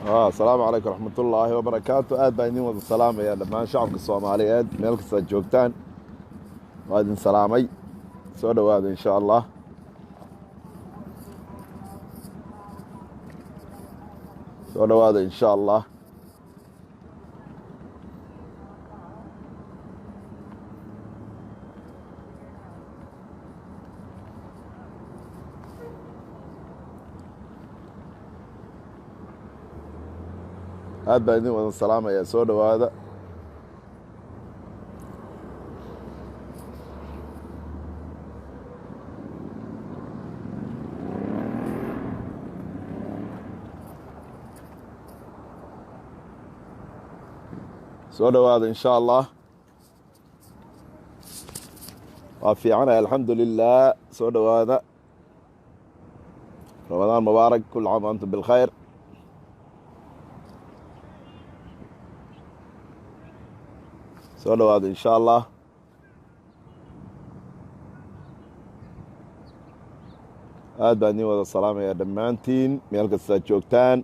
Asalaamu calaykum raxmatullaahi wabarakaatu. Aad baan idin wada salaamaya dhammaan shacabka Soomaaliyeed meel kastaad joogtaan, waa idin salaamay. Soo dhowaada insha Allah. Soo dhowaada insha Allah. Aad baan idin wada salaamaya, soo dhowaada. Soo dhowaada insha Allah. Waa fiicanay, alxamdu lilah. Soo dhowaada. Ramadaan mubaarak, kul caam wa antum bilkhayr. Soo dhowaada insha Allah. Aad baan idin wada salaamaya dhammaantiin meel kastaad joogtaan.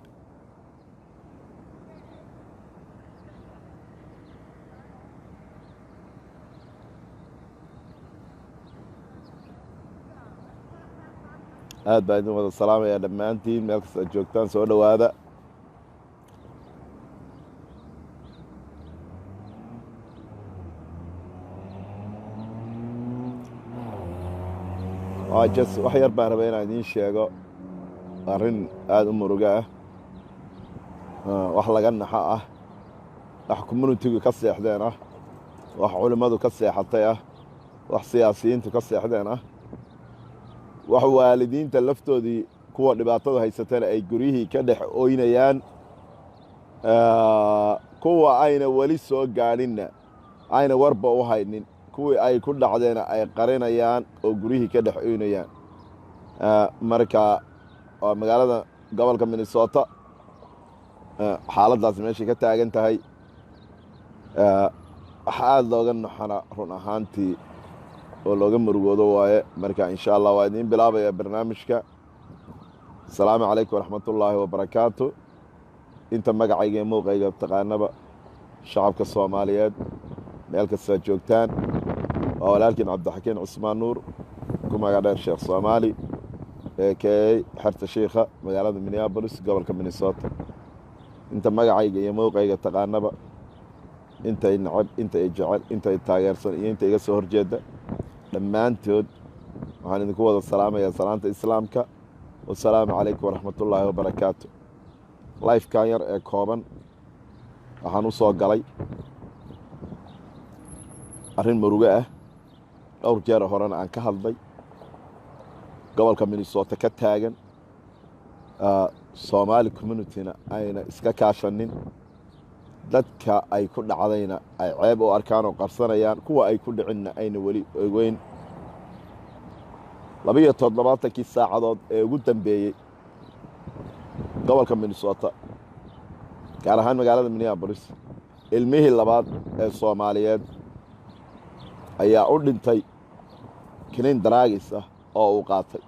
Aad baan idin wada salaamaya dhammaantiin meel kastaad joogtaan. Soo dhowaada. Just wax yar baan rabay inaan idiin sheego arrin aada u murugo ah, wax laga naxo ah, wax communitigu ka seexdeen ah, wax culimmadu ka seexatay ah, wax siyaasiyiintu ka seexdeen ah, wax waalidiinta laftoodii kuwa dhibaatada haysatana ay guryihii ka dhex oynayaan, kuwa ayna weli soo gaadhinna ayna warba u haynin, kuwii ay ku dhacdeena ay qarinayaan oo guryihii ka dhex oynayaan. Marka waa magaalada gobolka Minnesota xaaladdaasi meeshay ka taagan tahay. Waxa aada looga naxana run ahaantii oo looga murugoodo waaye. Marka insha Allah waa idiin bilaabaya barnaamijka. Asalaamu calaykum waraxmatullaahi wabarakaatu. Inta magacayga iyo muuqayga taqaanaba, shacabka Soomaaliyeed meel kastaad joogtaan, waa walaalkiin Cabdixakiin Cusmaan Nuur, ku magac dheer Sheekh Soomaali, ee key xerta shiikha, magaalada Minneapolis, gobolka Minnesota. Inta magacayga iyo mowqayga taqaanaba, intay necab, inta ay jecel, inta ay taageersan iyo inta iga soo horjeeda, dhammaantood waxaan idinku wada salaamayaa salaanta Islaamka. Wasalaamu calaykum waraxmatullaahi wabarakaatu. Lifekan yar ee kooban waxaan u soo galay arrin murugo ah, dhowr jeer horena aan ka hadlay, gobolka Minnesota ka taagan, Soomaali communityna ayna iska kaashanin, dadka ay ku dhacdayna ay ceeb u arkaan oo qarsanayaan, kuwa ay ku dhicinna ayna weli ogeyn. 72kii saacadood ee ugu dambeeyey gobolka Minnesota, gaar ahaan magaalada Minneapolis, ilmihii labaad ee Soomaaliyeed ayaa u dhintay kiniin drugs ah oo uu qaatay.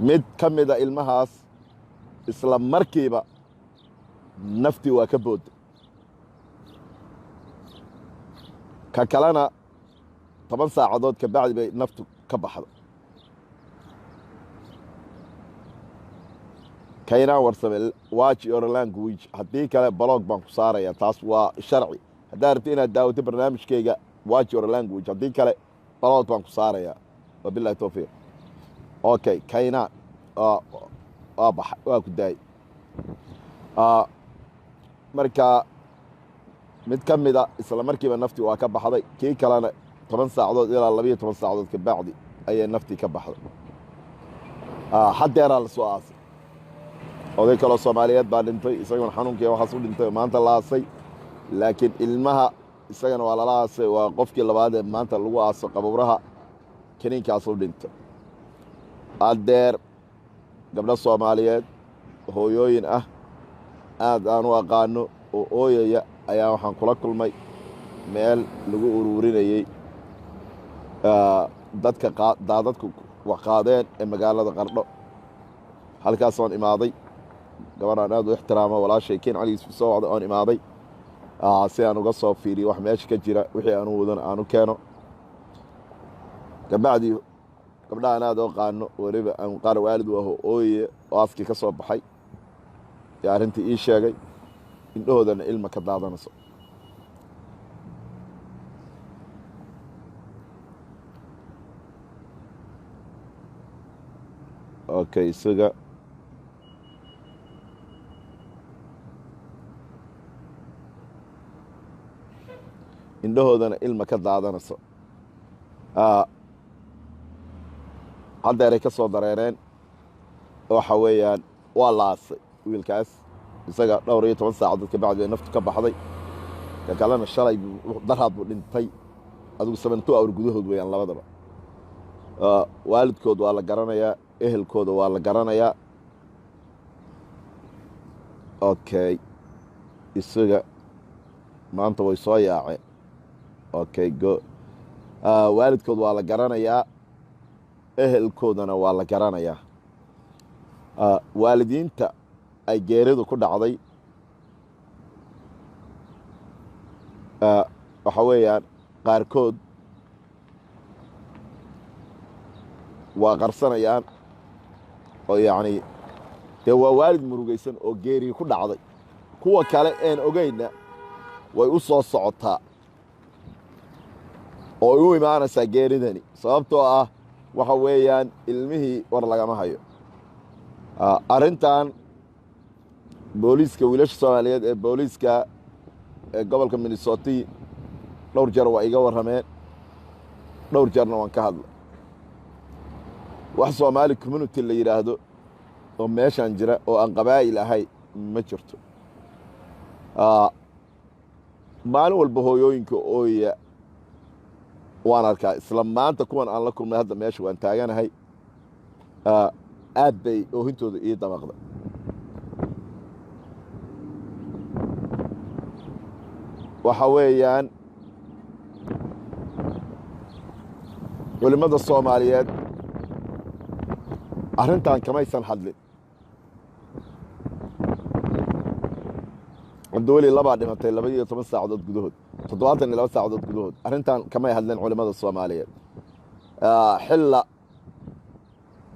Mid ka mida ilmahaas isla markiiba naftii waa ka boodday, ka kalena 10 saacadood ka bacdi bay naftu ka baxda. Kaynaan Warsame, watch your language, haddii kale block baan ku saaraya. Taas waa sharci. Haddaad rabti inaad daawato barnaamijkayga, watch your language, haddii kale block baan ku saaraya. Wabillahi towfiiq. Okay, Kaynaan waa baxa, waa ku daayay. Marka mid ka mida isla markiiba naftii waa ka baxday, kii kalena 10 saacadood ilaa 12 saacadood ka bacdi ayay naftii ka baxday. Haddeeraa la soo aasay. Oday kaloo Soomaaliyeed baa dhintay, isaguna xanuunkii waxaas u dhintay oo maanta la aasay, laakiin ilmaha isagana waa lala aasay. Waa qofkii labaad ee maanta lagu aaso qabuuraha kiniinkaas u dhintay. Adeer gabdho Soomaaliyeed, hooyooyin ah, aad aan u aqaano oo ooyaya ayaa waxaan kula kulmay meel lagu ururinayey dadka daadadku wax qaadeen ee magaalada Qardho. Halkaas oon imaaday, gabadhaan aad u ixtiraamo, walaashay Ken Cali Yuusuf soo wacday oon imaaday si aan uga soo fiiriyo wax meesha ka jira, wixii aanu wadana aan u keeno. Kabacdi gabdhahaan aad oo qaano, weliba aan qaar waalid u aho, ooye oo aaskii ka soo baxay ee arrintii ii sheegay, indhahoodana ilma ka daadanayso. Okay, isaga indhahoodana ilma ka daadanayso, haddeeray ka soo dareereen. Waxa weeyaan waa la aasay wiilkaas, isaga dhowr iyo toban saacadood ka bacdi bay naftu ka baxday. Ka kalena shalay daraad buu dhintay, adigu 72 hour gudahood weeyaan labadaba. Waalidkood waa la garanayaa, ehelkooda waa la garanayaa. Okay, isaga maanta way soo yaaceen. Okay, go. Waalidkood waa la garanayaa, ehelkoodana waa la garanayaa. Waalidiinta ay geeridu ku dhacday waxa weeyaan qaarkood waa qarsanayaan oo yacni dee waa waalid murugaysan oo geerii ku dhacday. Kuwa kale een ogeynna way u soo socotaa oo ay u imaanaysaa geeridani, sababtoo ah waxa weeyaan ilmihii war lagama hayo. Arrintan booliiska, wiilasha Soomaaliyeed ee booliiska ee gobolka Minnesota dhowr jeer waa iga warrameen, dhowr jeerna waan ka hadlay. Wax Soomaali community la yidhaahdo oo meeshaan jira oo aan qabaa'il ahay ma jirto. Maalin walba hooyooyinka ooya waan arkaa. Isla maanta kuwan aan la kulmay hadda meesha waan taaganahay, aad bay oohintooda ii damaqda. Waxa weeyaan culimmada Soomaaliyeed arrintan kamaysan hadlin. Cabdiweli labaa dhimatay 12 saacadood gudahood, 72 saacadood gudahood. Arrintan kamay hadleen culimmada Soomaaliyeed, xilla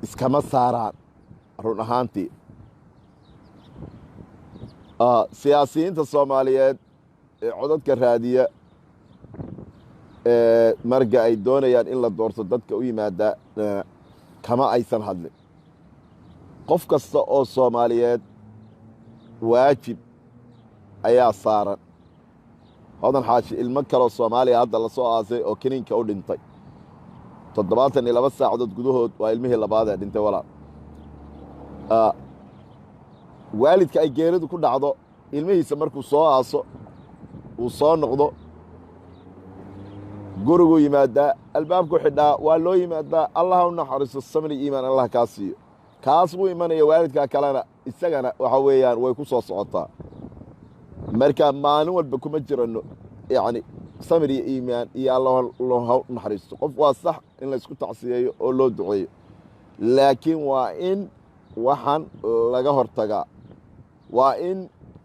iskama saaraan. Run ahaantii siyaasiyiinta Soomaaliyeed ee codadka raadiya ee marga ay doonayaan in la doorto dadka u yimaada kama aysan hadlin. Qof kasta oo Soomaaliyeed waajib ayaa saaran. Hodan Xaashi, ilmo kaloo Soomaaliya hadda lasoo aasay oo kiniinka u dhintay 72 saacadood gudahood, waa ilmihii labaad ee dhintay. Walaal, waalidka ay geeridu ku dhacdo ilmihiisa markuu soo aaso uu soo noqdo, guriguu yimaadaa, albaabku xidhaa, waa loo yimaadaa: "Allah u naxariiso, samri iimaan Allah kaa siiyo." Kaas wuu imanaya. Waalidkaa kalena isagana waxa weeyaan way ku soo socotaa. Marka maalin walba kuma jirano yacni samir iyo iimaan iyo Allah ha u naxariisto qof. Waa sax in laysku tacsiyeeyo oo loo duceeyo, laakiin waa in waxaan laga hortagaa. Waa in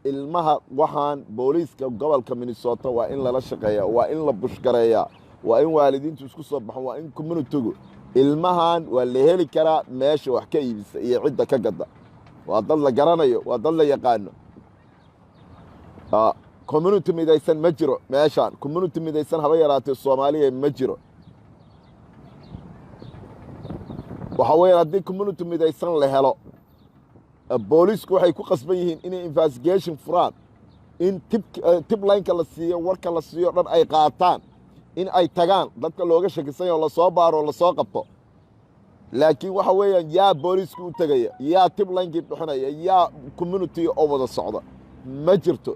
ilmaha waxaan booliiska gobolka Minnesota waa in lala shaqeeyaa, waa in la push gareeyaa, waa in waalidiintu isku soo baxan, waa in communitygu ilmahan waa la heli karaa. Meesha wax ka iibisa iyo cidda ka gadda waa dad la garanayo, waa dad la yaqaano. Community midaysan ma jiro meeshaan, community midaysan haba yaraatee Soomaaliya ma jiro. Waxa weeyaan haddii community midaysan la helo, booliisku waxay ku qasban yihiin inay investigation furaan, in tip lineka la siiyo, warka la siiyo dhan ay qaataan, in ay tagaan dadka looga shakisan yaho, lasoo baaro, lasoo qabto. Laakiin waxa weeyaan yaa booliisku u tegaya? Yaa tip linekii bixinaya? Yaa community oo wada socda ma jirto.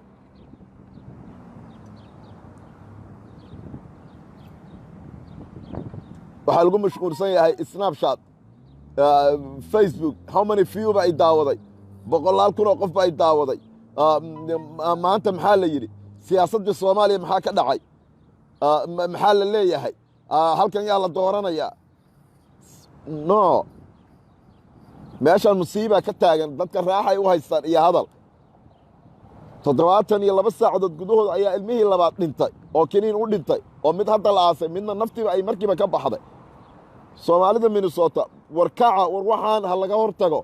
Waxaa lagu mashquulsan yahay Snapchat, Facebook, how many view ba ay daawaday, boqolaal kun oo qof ba ay daawaday maanta. Maxaa la yidhi siyaasaddii Soomaaliya? Maxaa ka dhacay? Maxaa la leeyahay? Halkan yaa la dooranayaa? No. Meeshaan musiiba ka taagan, dadka raaxay u haystaan iyo hadal. 72 saacadood gudahood ayaa ilmihii labaad dhintay oo kiniin u dhintay, oo mid hadda la aasay, midna naftiiba ay markiiba ka baxday. Soomaalida Minnesota, war kaca, war waxaan ha laga hor tago,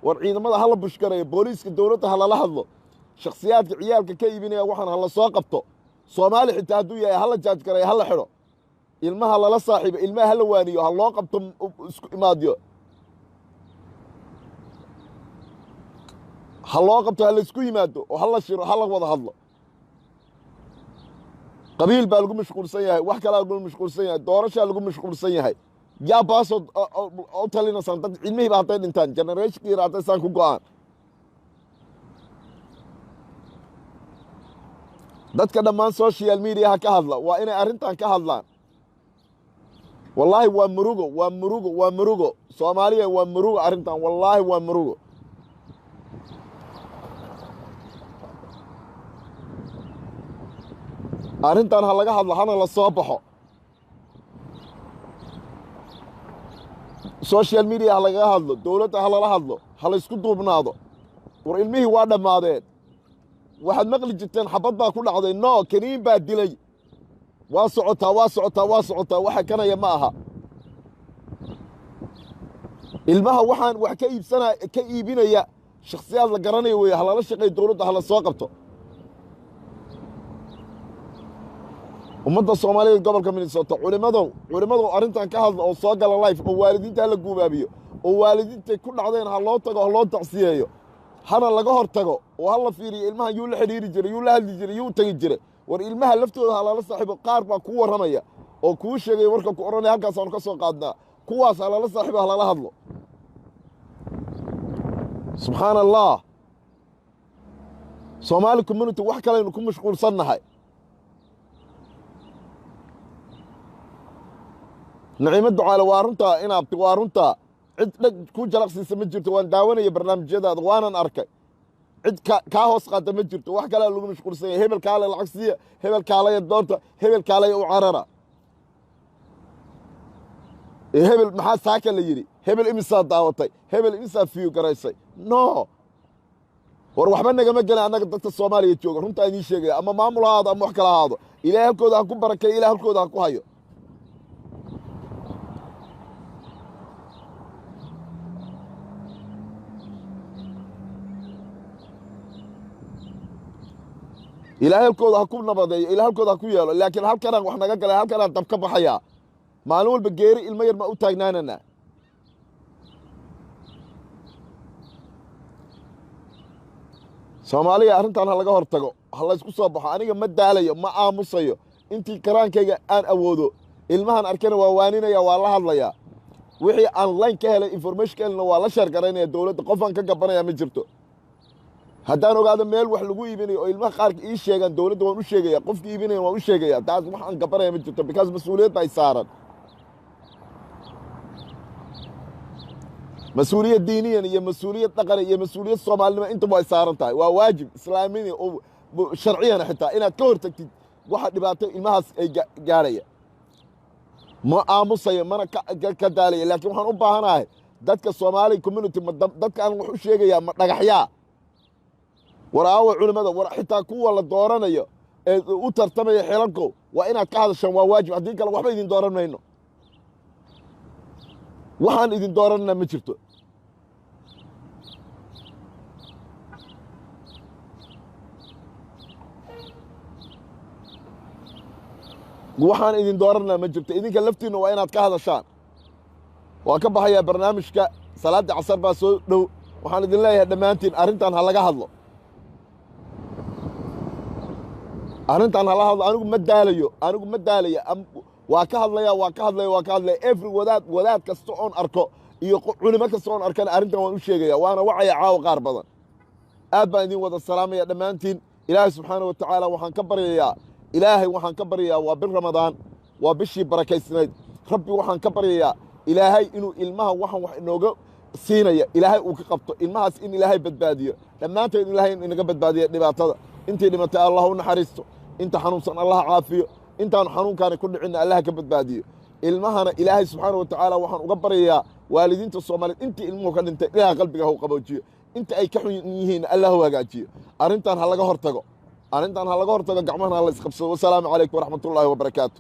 war ciidamada ha la bushgareeyo, booliiska dowladda ha lala hadlo, shakhsiyaadka ciyaalka ka iibinaya waxaan ha la soo qabto. Soomaali xitaa hadduu yahay ha la charge gareeyo, ha la xidho. Ilmaha lala saaxiibo, ilmaha ha la waaniyo, ha loo qabto isku imaadyo, ha loo qabto, ha laysku yimaado oo ha la shiro, ha la wada hadlo. Qabiil baa lagu mashquulsan yahay, wax kalaa lagu mashquulsan yahay, doorashaa lagu mashquulsan yahay. Yaa baasoo u talinaysaan dad ilmihiiba hadday dhintaan, generationkii yar hadday saan ku go'aan? Dadka dhammaan social mediaha ka hadla waa inay arrintan ka hadlaan. Wallaahi waa murugo, waa murugo, waa murugo. Soomaaliya, waa murugo arrintan, wallaahi waa murugo. Arrintan ha laga hadlo, hana la soo baxo, social media ha lagaga hadlo, dowladda ha lala hadlo, ha laysku duubnaado. War ilmihii waa dhammaadeen. Waxaad maqli jirteen xabad baa ku dhacday. No, kaniin baa dilay. Waa socotaa, waa socotaa, waa socotaa. Waxa kanaya ma aha. Ilmaha waxaan wax ka iibsanaya, ka iibinaya shakhsiyaad la garanaya weeye. Ha lala shaqeeyo dowladda, ha la soo qabto. Ummadda Soomaaliyeed gobolka Minnesota, culimadow, culimadow, arrintan ka hadla oo soo gala live, oo waalidiinta hala guubaabiyo, oo waalidiintay ku dhacdeen ha loo tago, ha loo tacsiyeeyo, hana laga hor tago, oo ha la fiiriyo ilmaha yuu la xidhiiri jiray, yuu la hadli jiray, yuu tegi jiray. War ilmaha laftooda ha lala saaxiibo. Qaar baa kuu warramaya oo kuu sheegaya warka, ku odhanaya halkaasaanu ka soo qaadnaa. Kuwaas ha lala saaxiibo, ha lala hadlo. Subxaana Allah, Soomaali community, wax kalaynu ku mashquulsannahay. Naciimo Ducaale, waa runtaa inaabti, waa runtaa. Cid dheg ku jalaqsiisa ma jirto. Waan daawanaya barnaamijyadaada, waanan arkay. Cid kaa hoos qaata ma jirto. Wax kalea lagu mashquulsan yahay: hebel kaale lacag siiya, hebel kaalaya doonta, hebel kaalaya u carara, hebel maxaa saaka la yidhi, hebel imisaa daawatay, hebel imisaa view garaysay. No, war waxba nagama gelin annaga dadka Soomaaliya jooga. Runtaa idiin sheegaya, ama maamul ha ahaado ama wax kala ahaado, Ilahay halkooda ha ku barakeeyo, Ilahay halkooda ha ku hayo. Ilahay halkooda ha ku nabadeeyo, Ilahay halkooda ha ku yeelo. Laakiin halkanaan wax naga galay, halkanaan dab ka baxayaa. Maalin walba geeri ilmo yar ma u taagnaananaa? Soomaaliya, arrintan ha laga hor tago, ha laysku soo baxo. Aniga ma daalayo, ma aamusayo. Intii karaankayga aan awoodo, ilmahan arkana waa waaninaya, waa la hadlayaa. Wixii aan line ka helay, information ka helina, waa la share garaynaya dowladda. Qofaan ka gabanaya ma jirto. Haddaan ogaado meel wax lagu iibinayo oo ilmaha qaarka ii sheegaan, dowladda waan u sheegaya, qofki iibinaya waan u sheegaya. Taas wax aan gabanaya ma jirto, because mas-uuliyad baa saaran, mas-uuliyad diiniyan iyo mas-uuliyad dhaqan iyo mas-uuliyad soomaalinimo intaba ay saaran tahay. Waa waajib islaamini oo sharciyana xitaa inaad ka hortagtid waxa dhibaato ilmahaas ay gaadhaya. Ma aamusayo, mana ka daalaya. Laakiin waxaan u baahanahay dadka Soomaali community, ma dadka aan wax u sheegayaa ma dhagaxyaa? War aawa culimmada? War xitaa kuwa la dooranayo ee u tartamaya xilalko, waa inaad ka hadashaan, waa waajib. Haddii kale waxba idin dooran mayno. Waxaan idin dooranana ma jirto. Waxaan idin dooranaa ma jirto. Idinka laftiinna waa inaad ka hadashaan. Waan ka baxayaa barnaamijka, salaadda casar baa soo dhow. Waxaan idin leeyahay dhammaantiin, arrintan ha laga hadlo, arrintan hala hadlo. Anigu ma daalayo, anigu ma daalayo. Waa ka hadlaya, waa ka hadlaya, waa ka hadlaya. Every wadaad, wadaad kasta oon arko iyo culimo kasta oon arkana, arrintan waan u sheegaya, waana wacaya caawa qaar badan. Aad baan idin wada salaamaya dhammaantiin. Ilaahay subxaana wa tacaala waxaan ka baryayaa, Ilaahay waxaan ka baryayaa, waa bil Ramadaan, waa bishii barakaysnayd. Rabbi waxaan ka baryayaa Ilaahay inuu ilmaha waxan wax inooga siinaya Ilaahay uu ka qabto, ilmahaas in Ilaahay badbaadiyo. Dhammaanteed Ilaahay inaga badbaadiya dhibaatada. Intii dhimatay Allah u naxariisto, inta xanuunsan Allah caafiyo, intaanu xanuunkaani ku dhicinna Allah ka badbaadiyo. Ilmahana Ilaahay subxaana wa tacaala waxaan uga baryayaa Waalidiinta Soomaaliyeed intii ilmuhu ka dhintay, Ilaah qalbiga ha u qaboojiyo, inta ay ka xun yihiin Allah u hagaajiyo. Arrintan ha laga hortago, arrintan ha laga hortago, gacmahana ha la isqabsado. Wasalaamu calaykum waraxmatullaahi wabarakaatu.